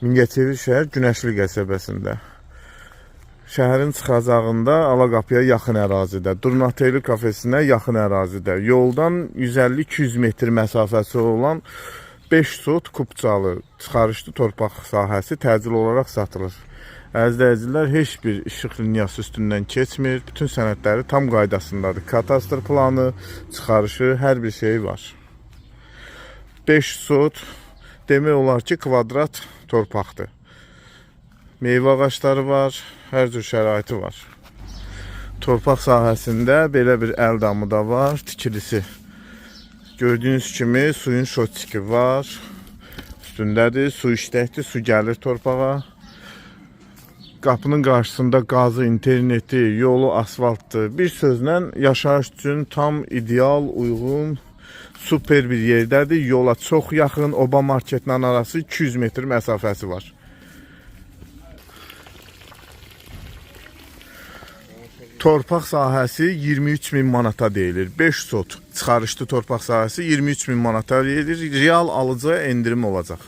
Mingəçevir şəhər Günəşli qəsəbəsində. Şəhərin çıxacağında Alaqapıya yaxın ərazidə, Durnateli kafesinə yaxın ərazidə, yoldan 150-200 metr məsafəsi olan 5 sot kupçalı çıxarışlı torpaq sahəsi təcil olaraq satılır. Əziz izləyicilər, heç bir işıq liniyası üstündən keçmir. Bütün sənədləri tam qaydasındadır. Katastr planı, çıxarışı, hər bir şeyi var. 5 sot demək olar ki, kvadrat torpaqdır. Meyvə ağacları var, hər cür şəraiti var. Torpaq sahəsində belə bir əl damı da var, tikilisi. Gördüyünüz kimi suyun şotçiki var. Üstündədir, su işləkdir, su gəlir torpağa. Qapının qarşısında qazı, interneti, yolu asfaltdır. Bir sözlə yaşayış üçün tam ideal, uyğun, super bir yerdədir. Yola çox yaxın, Oba marketlə arası 200 metr məsafəsi var. Torpaq sahəsi 23 min manata deyilir. 5 sot çıxarışlı torpaq sahəsi 23 min manata deyilir. Real alıcıya endirim olacaq.